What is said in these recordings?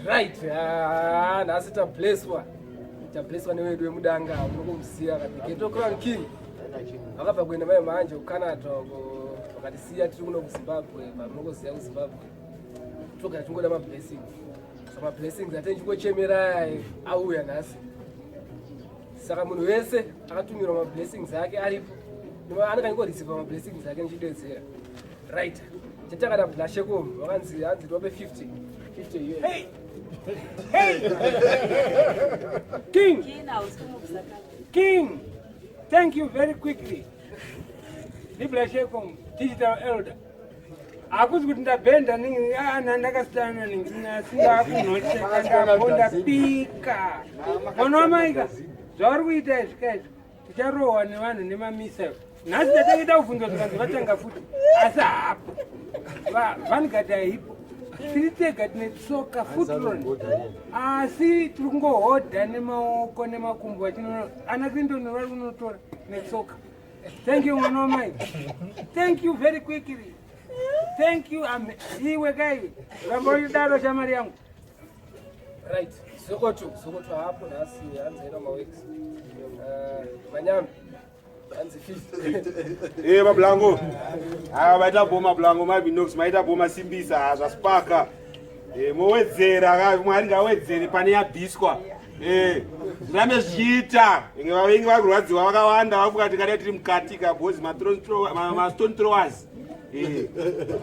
Right, ah, nhasi tablesswa. Tablesswa newedu wemudanga unokomusiya the Ghetto Crown King. Vakabva kuenda mai manje kuCanada uko vakatisiya tiri kuno kuZimbabwe, pamunokoziya kuZimbabwe. Togara tingoda mablessings. So mablessings atenge chingochemera auya nhasi. Saka munhu wese akatumirwa mablessings ake aripo. Anenge angoreceiva mablessings ake ndichidedzera. Right. Chataka na blashe ko vakanzi hanzi tiwape 50. 50 US. Hey. Hey. King. King. Thank you very quickly. Ndiblashe digital elder. Hakuzi kuti ndabhenda ana ndakasiyana singakunocheka ndabonda pika. Mwana wamaika zvauri kuita izvi kaizvi ticharohwa nevanhu nemamissile nhasi tatanga kubvunzwa zvikanzi vatanga futi asi haapo vanguard haipo tiri tega tine tsoka futron asi tiri kungohodha nemaoko nemakumbo vachinoona ana clinton vari kunotora netsoka thank you mwana wamai thank you very quickly thank you iwe kaiwe ramba uchidaro shamari yangu Right. Sokoto, Sokoto hapo nhasi hanzi aina maworks. Manyambi. Hanzi 50. Eh mablango. Ah maita bo mablango mai Binox maita bo masimbisa ah, zvaspaka. Eh mowedzera ka Mwari ngawedzere pane yabviswa. Eh zvirambe zvichiita. Inge vavengi vakurwadziwa vakawanda vafunga tikadai tiri mukati ka boys ma stone throwers. Eh,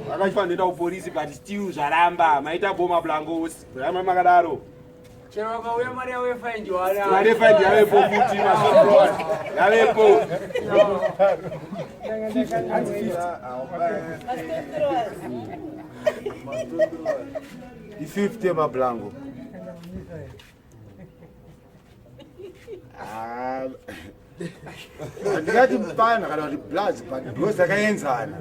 vakachifanira kuenda kupolisi but still zvaramba maita boma blancos ramba makadaro chero vakauya mari yavo yefaindi mari yefaindi yavepo futi masothrowers yavepo i50 mablango Ah, handingati mupana kana kuti blaz but because takaenzana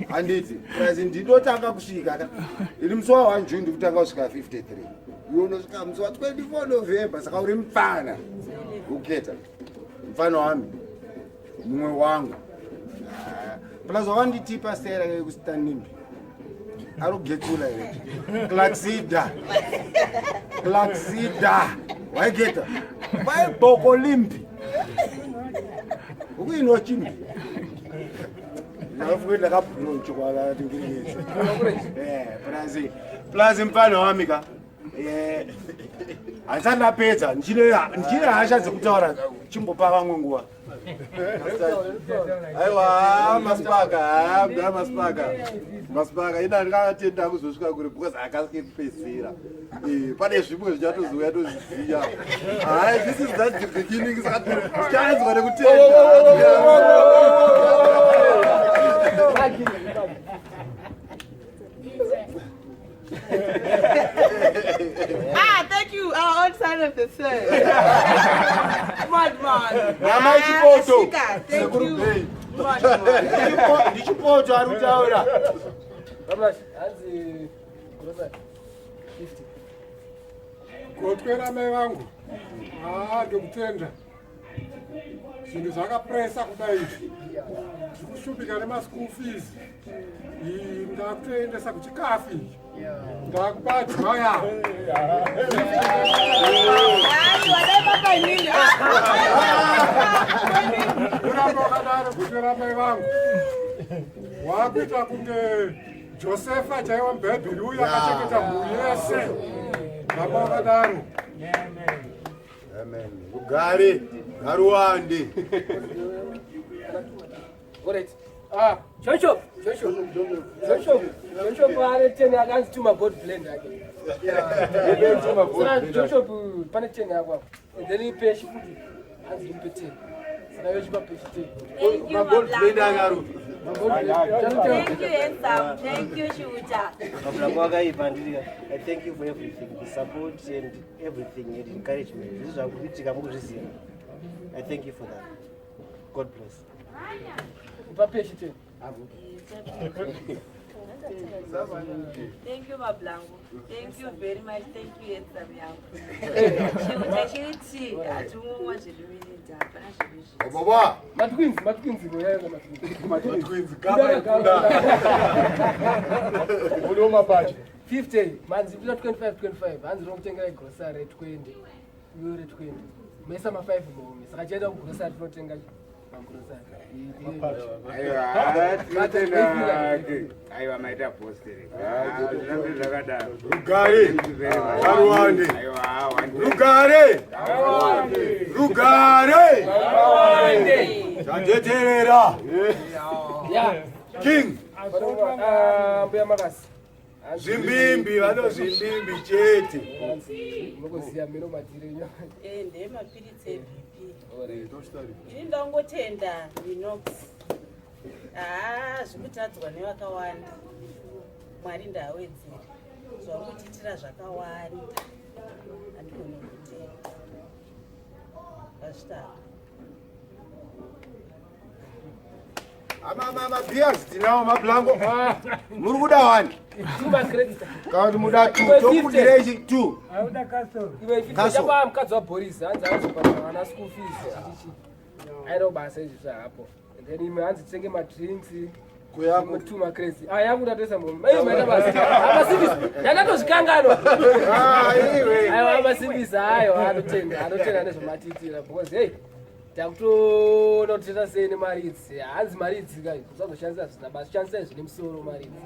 handiti plus ndinotanga kusvika ka ini musi wa 1 june ndikutanga kusvika 53 iwe unosvika musi wa 24 november saka uri mupana uketa mupfana wami mumwe wangu ah, plus wakanditipa stera yekustanimbi arogetsula here claxida claxida waigeta vaibhoko limbi ukuinwa chimbi ndakafuke ndakabhunonchokwatingiringezi eh, plus plus mfana wami ka eh, handisati ndapedza ndichine hasha dzekutaura chimbopa vamwe nguva Aiwa, masipaka, mdara masipaka. Masipaka ina ndingatenda kuzosvika kure because akasike kupedzisira. Eh, pane zvimwe zvichatozouya tozviziya. Hai, this is just the beginning saka tichanzwa nekutenda. Ah, thank you. Our own son of the soil. Madman. Mama Chipoto. Ah, thank you. Madman. Ndichipoto ari kutaura. Ramlash, hanzi grocery 50. Gotwe ramai vangu. Ah, ndokutenda. Zvinhu zvakapresa kudai izvi. Tiri kushupika nemaschool fees. Ndakutoendesa kuchikafu ichi. Ndakubadya ya. Kuramba wakadaro gotwe ramai vangu. Wakuita kunge Josefa chaiwa mubhaibheri uyu akachengeta mhuri yese. Ramba wakadaro. Amen. Rugare ngaruwande. Alright. Ah, Joshua, Joshua. Joshua, Joshua pane 10 yake anzi tuma god blend yake. Saka Joshua pane 10 yako apo. And then ipeshi futi hanzi ndipe 10. Saka yochipa peshi 10. Thank you, Magold blend Mablango. akarupi. Thank you, handsome. Thank you, Shuta. Mablango akaipa ndiri I thank you for everything, the support and everything and encouragement. Izvi zvakuitika mukuzviziva. I thank you for that. God bless. Ipa peshi 10. Thank you, Mablango. Thank you very much. Thank you, handsome yangu. Chiuta chiri tii, hatimumwa zvedu minita, hapana zvedu zvi. Baba. Matwins, matwins ngoyaya matwins. Matwins gaba ikunda. Uri mapachi. 50 manzi tuna 25 25 hanzi rinokutengera grocery 20 iwe re 20 maisa ma 5 muhomwe saka chienda kugrocery tinotenga Aiwa maita postere. Zvirambe zvakadaro. Rugare. Ngaruwande. Rugare. Rugare. Zvateterera. King. Ah, mbuya makasi. Zvimbimbi vanozvimbimbi chete. Munoziva mino matire nyo. Eh, ndemapiritsi eBP. Ini ndangotenda Minox. Haa zvikutadzwa nevakawanda. Mwari ndaawedzere. Zvauri kutiitira zvakawanda. Handigoni kutenda. Vazvitapa. Mabhias tinawo mablango. Muri kuda wani? Kana kuti muda two tokudirei chi two. Auda castle. Iwe chapa mukadzi waBoris hanzi anozobhadhara vana school fees chichichi. Aida basa izvi zvahapo. And then imwe hanzi titenge madrinks. Kuyako. Two macrazy. Ah yangu ndatoisa muhomwe. Mai maita basa. Amasimbisa. Ndakatozvikanganwa. Ah iwe. Aiwa amasimbisa ayo anotenda anotenda nezvamatiitira because hey takutoona kuti toita sei nemari idzi hanzi mari idzi ka usazoshandisa zvisina basa shandisai zvine musoro mari idzi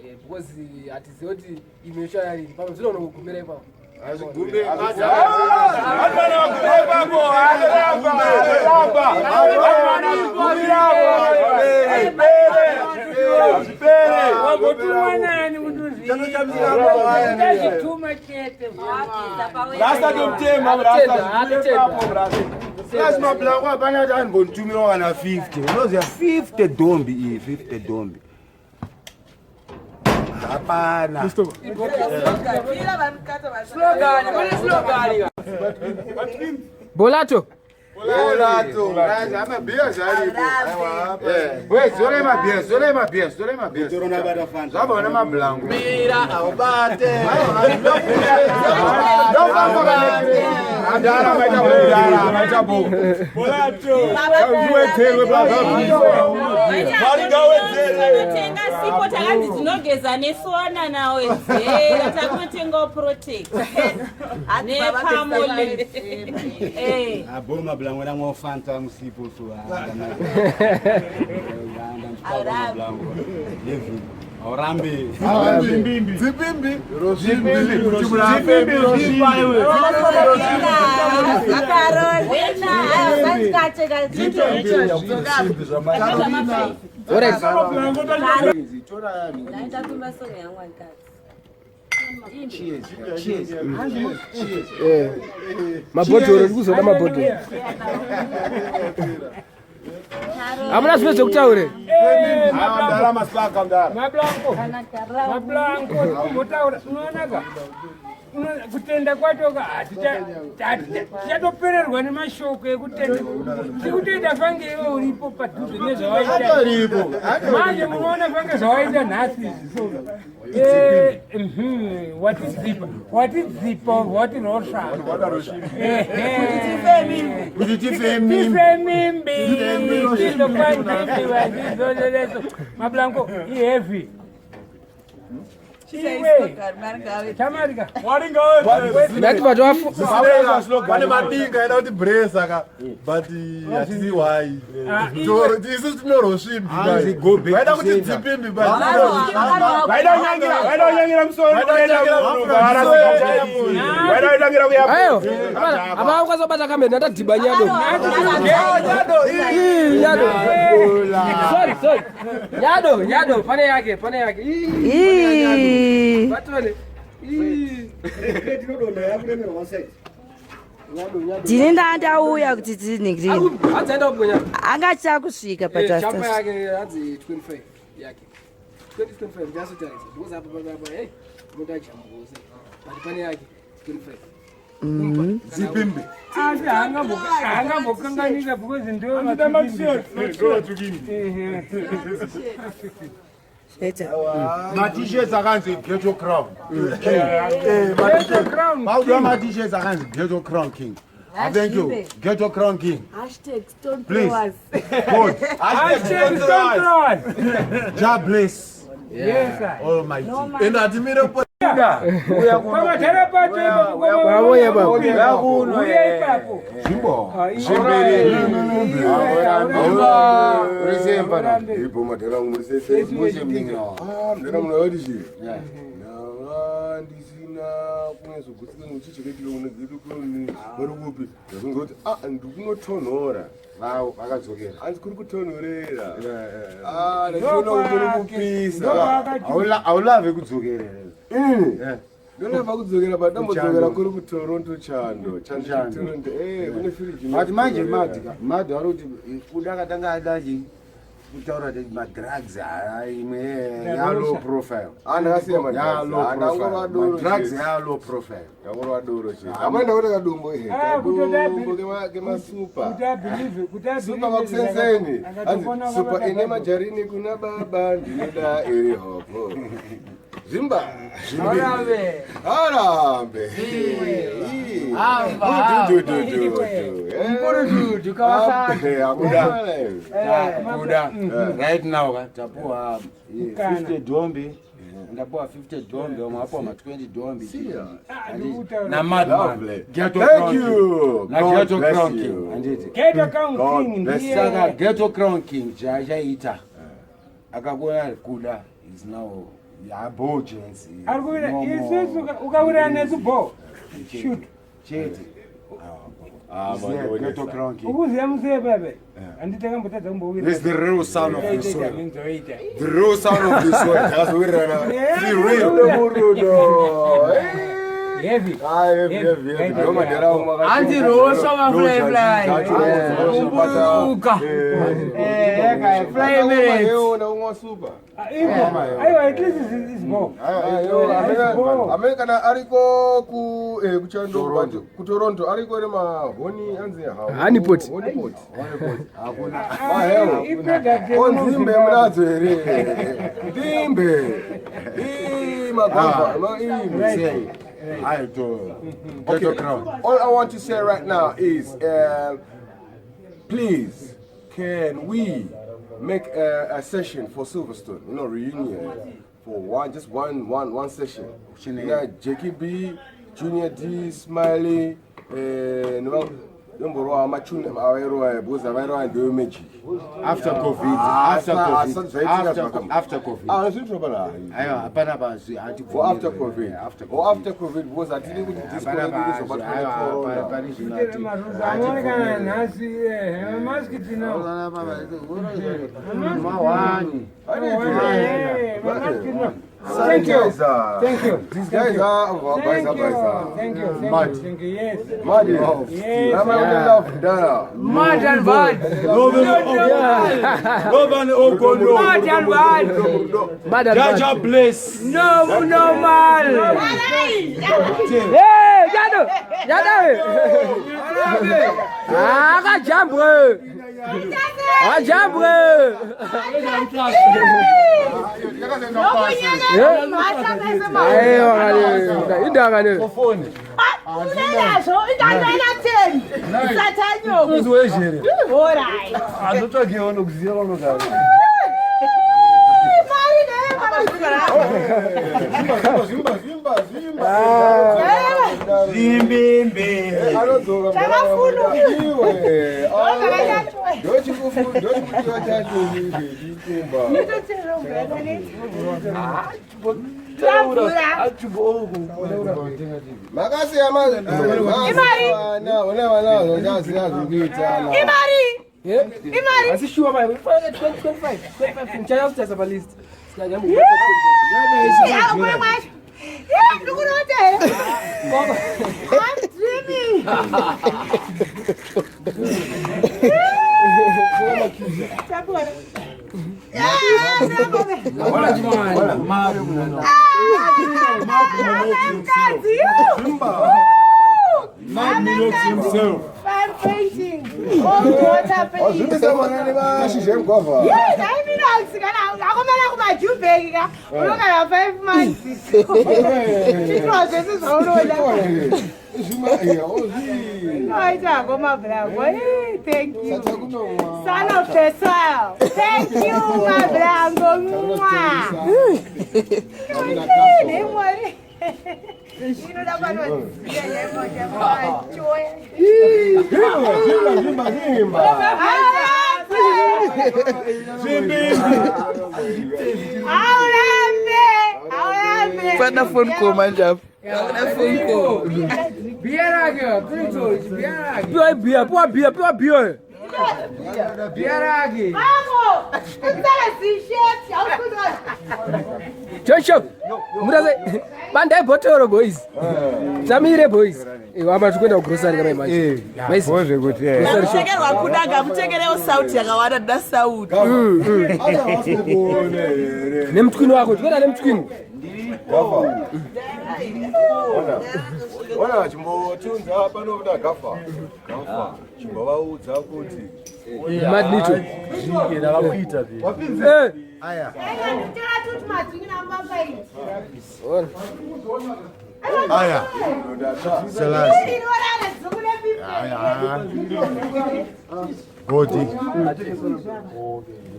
eh, because hatizive kuti imwe yoshaya rini pamwe zvinogona kugumira ipapo Hazvigume. Wambotumwa nani kuti uzviitazvituma chete. Rasta tomutema, rasta zvigumire rasta. Plus mablango hapana kuti anbonditumira kana 50. Unoziva 50 dombi iyi 50 dombi. Hapana. Bolato. Bolato. Mabhias aripo. We zore mabhias, zore mabhias, zore mabhias. Zvabva nemablango. Mira aubate. Ndofamba kana. Adara maita bo, adara maita bo. Bolato. Zviwedzerwe baba. Tinotenga sipo takanzi tinogeza nesona nawedzera takunotengawo protect nepamole Aboma blango namwa fanta musipo so. Aurambi. Zvimbimbi. Zvimbimbi. Zvimbimbi. Mabhodhoro uri kuzoda mabhodhoro. Hamuna zvimwe zvekutaure. Mdara masaka mdara. Mablanko. Mablanko kumbotaura unoonaka. Kutenda kwacho tichatopererwa nemashoko ekutenda. Tikutenda fange iwe uripo padhuze nezvawaita. Manje munoona fange zvawaita nhasi izvi so. Eh, watidzipa watidzipa watirosva Kuti tife mimbi. tife mimbi tizokwandimbi mablanko iheavy iwe tamarika Ndati patoafu. Pane madinga aida kuti bresa ka but hatisi why. Isu tinorosvimbi. Hanzi go back Vaida to kuti center. dzipimbi but Vaida kunyangira, vaida kunyangira musoro kuenda Vaida kunyangira kuya. Ayo. Apa ukazobata kamera ndatadhiba nyado. Ii, Nyado. Sorry, sorry. Nyado, nyado, pane yake, pane yake. Ii. Batole. Ii. Ndini ndandauya kuti tiningirire. Hanzi aenda kubwenya. Anga achakusvika Eh, chapa patasta. yake hanzi 25 yake. 2025 ndinyasotarisa because apa apa apa hey munoda jambuze. But pane yake 25. Zipimbi. asi haangambokanganisa because ndo Matishets akanzi Ghetto Crown. King. Ghetto Crown Maudiwa matishets akanzi Ghetto Crown King. Ah, Thank you. Ghetto Crown King. Hashtag stone Please. throwers. God. Hashtag stone throwers. Jah bless. Yes, sir. Almighty. And hatimire Pamadhara pacho ipapo. Wauya ipapo. Uya ipapo. Zvimbo. Ipo madhara angu muri sese. Ah, mudhara munhu akati chii? Ndava ndisina kunyatsogutsika nekuti chakaitika kuna Ghetto Crown vari kupi. Ndazonzwa kuti ah ndikunotonhora. Vakadzokera. Hanzi kuri kutonhorera. Ah, ndachiona kuti kuri kupisa. Haulave kudzokera. Ini? Ndolava kudzokera but ndambodzokera kuri kuToronto chando. Chando chekuToronto. Eh, kune firiji. But manje mad mad vari kuti kuda akatanga adachi kutaura kuti madrugs aya imwe ya low profile. Ah, ndakasiya madrugs. Ya low Ah, ndangorwa profile. doro Madrugs chete. ya low profile. Ndangorwa doro chete. Amai ndakuti kadumbu eh. Ah, kutoda Kadumbu kemasupa. Kuti abhilivhe, kuti Supa abhilivhe. makusenseni. Akatokona Hanzi supa kwabata ine majarini kuna baba ndinoda iri hopo. Zvimba. Arambe. Arambe. Hamba. Dudududu. Mpurududu kawasaki. Akuda. Kuda right now ka tapuwa Mukana. 50 dombi. Ndapuwa 50 dombi, vamwe vapuwa ma 20 dombi. ndikutaura. Na madman. Lovely. Ghetto Thank Crown you. King. Na God Ghetto bless Crown you. King. Handiti. Ghetto Crown God King bless ndiye. Saka Ghetto Crown King chaachaita akakuona kuda is now yabogents. Ari kuwira isusu ukawirana nesu bho. Shoot. Chete. Ah, Is there Ghetto Crown King. Ukuziya musiye pepe. Handiti takambotadza kumbowira. This is the real sound of the soil. Minzoita. The real sound of the soil. Takazowirirana. Yeah. Rudo murudo. Heavy. Ah, heavy, heavy, heavy. Ndo madhara angu makati. Hanzi roswa mafly fly. Kumburuka. Eh, fly Emirates. Ndakumwa super. Ivo. Aiwa, at least it's bho. Amene kana ariko ku eh kuchando but kuToronto ariko nemahoni anzi Honeypot. Honeypot. Hakuna. Maheo. I-product Onzimbe munadzo here. Ndimbe. Ii magwava. Ma ii. Say. I do. Ghetto Okay. Crown. All I want to say right now is, please, can we make a session for Silverstone? You know, reunion for one, just one session. Yeah, Jackie B, Junior D, Smiley, no, nomborwa amachuni avairowa because avairowa ndewe magic. After COVID. Ah, After ah, COVID. zvaitika After zvakamba. after COVID. Ah, zvinhu zvapana. Aiwa, hapana pazvi hati Or after COVID. After Or after COVID because hatidi kuti disco Hapana yedu pazvi. izobatwa Aiwa, necorona. pane zvinhu Maruza aonekana nhasi eh, maski tinawo. Mawani. Eh, maski tinawo. Thank you. Sanitizer. Thank you. These guys are Thank baisa you. baisa. Thank you. Thank Mad. you. Thank you. Yes. Mad. Yes. Rama yeah. Love Dara. Mad and bad. Love and Ogondo. Mad and bad. Mad and bad. Jaja bless. No, no mal. Hey, Jado! Jado! Ah, kajambwe! Ajambwe! Aiwa kale, indaka le. Unenazvo indandoina 10 satanyoko. Wezhere. Alright. Anotsvagewo nokuziva vanogara. Mari naye mwana. Zvimba zvimba zvimba. Zvimbimbe. Anodzoka. Chakafunuka. Iwe. Zvakanyatwa. Ndochikufu ndochikudiwa chacho chikumba. Tamvura. Makasiya Imari. vana, une vana vachaziva zvekuitana. Imari. Imari. Asi sure mai, 25, 25 ndichaya kutarisa pa list. Saka nyambo. Awe mwacho. Yeah, ndikurota here. I'm dreaming. Tapora. Yeah, tapora. Mukadzi. Mad Minox himself. I'm painting. Oh, water painting. Wazvimbisa mwana nemashizha emugwavha. Yes, I mean, kana akomana kumajubheki ka unogara 5 months. Chitwa zvese zvaunoda. Unoita hako mablango. Hey, thank you. Son of the soil. Thank you, mablango. Mwah. Hey, Mwari. Inoda panodziya nyama nyama choya. Zvimba, zvimba, zvimba. Aurambe, aurambe. Pana phone call manje apa. Pana phone call. Bhiya rake, Prito, bhiya rake. Piwa bhiya, piwa bhiya, piwa bhiya. Bhiya rake. Mambo, usala zisheti, awusunwa. Joshua, murase bandai bhotoro boys. Tamire boys. Iwe ama tikuenda kugrocery kama imanje. Zvekuti Mutengerwa kudaga, mutengerewo sauti yakawanda, ndoda sauti. Nemutwini wako, tikuenda nemutwini. Ona chimbotiunza panobuda gafa. Gafa. Chimbovaudza kuti Madnito. Zvike ndavakuita zve. Eh. Aya. Tora tuti madzingi namubaba iyi. Aya. Selasi. Inorara dzungu nepipi. Aya. Godi.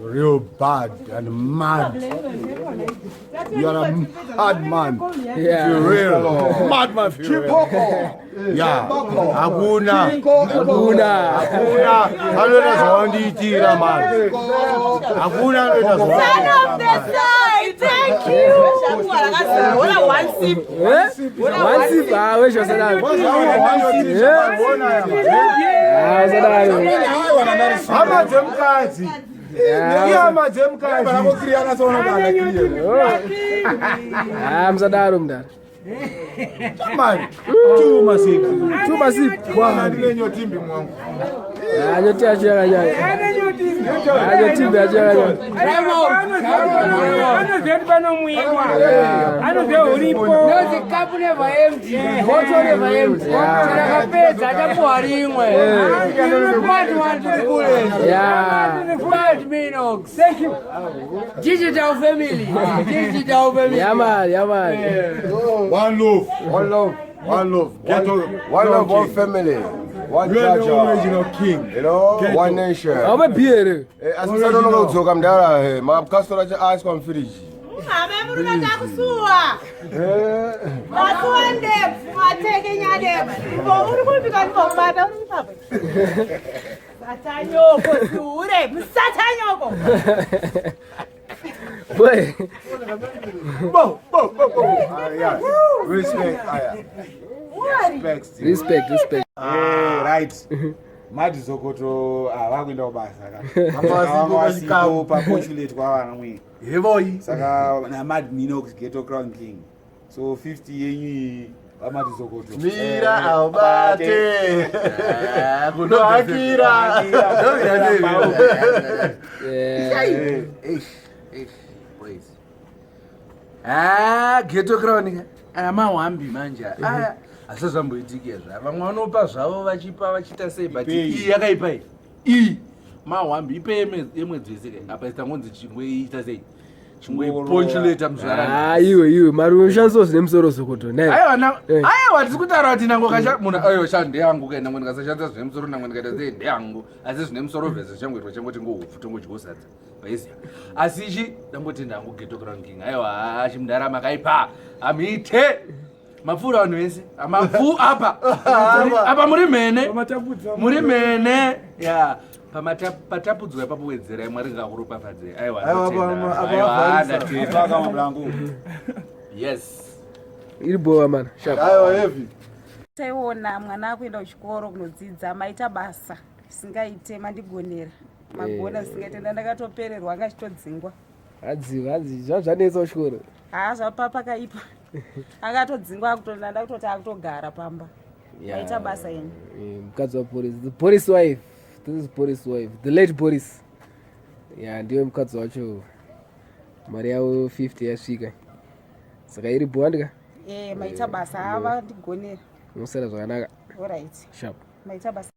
Real bad and mad. You are a mad man. Yeah. For real. Mad man for real. Yeah. Hakuna. Hakuna. Hakuna. Anoita zvawandiitira man. Hakuna anoita Son zvawandiitira. of the soil, thank you. Ona one sip. Eh? One sip, ah, wesho sadaro. Ah, sadaro. Hama dzemukadzi. Ihama dzemukadzi. Ah, musadaro mudaro. Mani. Two masips. Two masips. Bwana ndine nyotimbi mwangu. Ah, nyoti yacho yakanyanya. Ah, nyotimbi yacho yakanyanya. Anoziva kuti panomwiwa. Anoziva uripo. Nozi cup never empty, bottle never empty. Chakapedza achapuwa rimwe. Mad one to the fullest. Yeah. Mad Minox. Thank you. Digital family. Digital family. Yeah, man, yeah, man. One love. One love. One love. Ghetto. One love, one family. One You are the culture. original king. You know, Ghetto. one nation. Aume bhiya here. Asi musanonoka kudzoka mudara eh, makastora acho aiswa mufiriji. Mama murume takusuwa. Masuwa ndebvu, matekenya ndebvu. Ngo uri kupika ndikokubata uri ipapo. Satanyoko zihure, musatanyoko. Boy. Bo, bo, bo, bo. Aya. Respect. Aya. Mwari. Respect. Respect, respect. Eh, right madhizokoto havakuenda kubasa Vanga kavanga paconsulate kwavana mwe Hevoi. saka namad minox ghetto crown king so 50 yenyu iyi vamadhizokoto Mira aubate. Kunohakira. Yeah. Ah, ghetto crown ka. Aya mahwambi manje. Aya asazamboitiki zva. Vamwe vanopa zvavo vachipa vachiita sei but Ipei. iyi yakaipa iyi. Iyi mahwambi ipe yemwedzi wese ka. Apa itangonzi chingwe ita sei. Chingwe ponchuleta muzvarani. Ah, iwe iwe mari unoshandiswa zvine musoro zokoto. Naye. Aiwa na Eh. aiwa tiri kutaura kuti nango kasha munhu aiwa sha ndeyangu ka nangwe ndikasashandisa zvine musoro nangwe ndikaita sei ndeyangu asi zvine musoro vhese zvichangoitwa changoti ngohupfu tongodyawo sadza vaiziya asi ichi ndangotenda hangu ghetto crown king aiwa chimundarama kaipa amite mapfuura vanhu vese mapfu apa apa muri mhene muri mhene ya patapudzwa ipapo wedzerai mwari ngakuropafadzei aiwa Aiwa, ndotenda. apa- Aiwa, apa- ndatenda. mabulangu yes Iri bowa man. Sharp. Aiwa heavy. Taiona mwana akuenda kuchikoro kunodzidza maita basa zvisingaite mandigonera magona zvisingaite ndandakatopererwa anga achitodzingwa Hanzi, hanzi zvazvanetsa kuchikoro. haa zvapa pakaipa akatodzingwa akutonda kutoti akutogara pamba maita basa yenyu Eh, mukadzi waBoris, the Boris wife. This is Boris wife, the late Boris. Yeah, ndiye mukadzi wacho. Mari yavo 50 yasvika. Saka iri bowa ndika. e maita basa ava ndigonera Unosara zvakanaka. orit Sharp. maita basa.